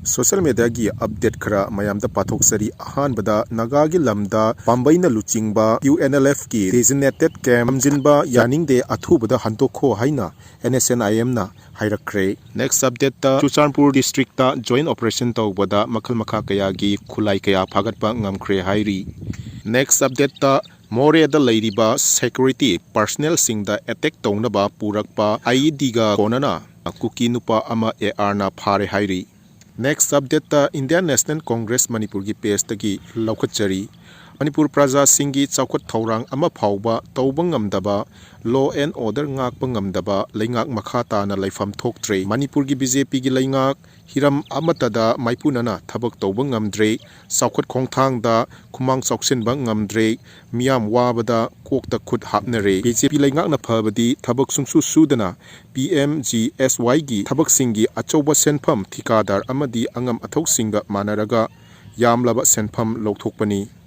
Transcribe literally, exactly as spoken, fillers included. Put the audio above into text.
Social mediaꯒꯤ update ꯈꯔ ꯃꯌꯥꯝꯗ ꯄꯥꯊꯣꯛꯆꯔꯤ꯫ ꯑꯍꯥꯟꯕꯗ, ꯅꯥꯒꯥꯒꯤ ꯂꯝꯗ ꯄꯥꯝꯕꯩꯅ ꯂꯨꯆꯤꯡꯕ U N L Fꯀꯤ designated camp ꯊꯝꯖꯤꯟꯕ ꯌꯥꯅꯤꯡꯗꯦ, ꯑꯊꯨꯕꯗ ꯍꯟꯗꯣꯛꯈꯣ ꯍꯥꯏꯅ N S N I Mꯅ ꯍꯥꯏꯔꯛꯈ꯭ꯔꯦ꯫ Next updateꯇ, Churachandpur districtꯇ joint operation ꯇꯧꯕꯗ ꯃꯈꯜ ꯃꯈꯥ ꯀꯌꯥꯒꯤ ꯈꯨꯠꯂꯥꯏ ꯀꯌꯥ ꯐꯥꯒꯠꯄ ꯉꯝꯈ꯭ꯔꯦ ꯍꯥꯏꯔꯤ꯫ Next updateꯇ, ꯃꯣꯔꯦꯗ ꯂꯩꯔꯤꯕ security personnelꯁꯤꯡꯗ attack ꯇꯧꯅꯕ ꯄꯨꯔꯛꯄ IEDꯒ ꯀꯣꯟꯅꯅ ꯀꯨꯀꯤ ꯅꯨꯄꯥ ꯑꯃ ARꯅ ꯐꯥꯔꯦ ꯍꯥꯏꯔꯤ꯫ Next updateꯇ, Indian National Congress ꯃꯅꯤꯄꯨꯔꯒꯤ pageꯇꯒꯤ ꯂꯧꯈꯠꯆꯔꯤ꯫ ꯃꯅꯤꯄꯨꯔ ꯄ꯭ꯔꯖꯥꯁꯤꯡꯒꯤ ꯆꯥꯎꯈꯠ ꯊꯧꯔꯥꯡ ꯑꯃ ꯐꯥꯎꯕ ꯇꯧꯕ ꯉꯝꯗꯕ, law and order ꯉꯥꯛꯄ ꯉꯝꯗꯕ ꯂꯩꯉꯥꯛ ꯃꯈꯥ ꯇꯥꯅ ꯂꯩꯐꯝ ꯊꯣꯛꯇ꯭ꯔꯦ꯫ ꯃꯅꯤꯄꯨꯔꯒꯤ BJPꯒꯤ ꯂꯩꯉꯥꯛ ꯍꯤꯔꯝ ꯑꯃꯠꯇꯗ ꯃꯥꯏꯄꯨꯅꯅ ꯊꯕꯛ ꯇꯧꯕ ꯉꯝꯗ꯭ꯔꯦ꯫ ꯆꯥꯎꯈꯠ ꯈꯣꯡꯊꯥꯡꯗ ꯈꯨꯃꯥꯡ ꯆꯥꯎꯁꯤꯟꯕ ꯉꯝꯗ꯭ꯔꯦ꯫ ꯃꯤꯌꯥꯝ ꯋꯥꯕꯗ ꯀꯣꯛꯇ ꯈꯨꯠ ꯍꯥꯞꯅꯔꯦ꯫ BJP ꯂꯩꯉꯥꯛꯅ ꯐꯕꯗꯤ ꯊꯕꯛ ꯁꯨꯡꯁꯨ ꯁꯨꯗꯅ PMGSYꯒꯤ ꯊꯕꯛꯁꯤꯡꯒꯤ ꯑꯆꯧꯕ ꯁꯦꯟꯐꯝ ꯊꯤꯀꯥꯗꯥꯔ ꯑꯃꯗꯤ ꯑꯉꯝ ꯑꯊꯧꯁꯤꯡꯒ ꯃꯥꯟꯅꯔꯒ ꯌꯥꯝꯂꯕ ꯁꯦꯟꯐꯝ ꯂꯧꯊꯣꯛꯄꯅꯤ꯫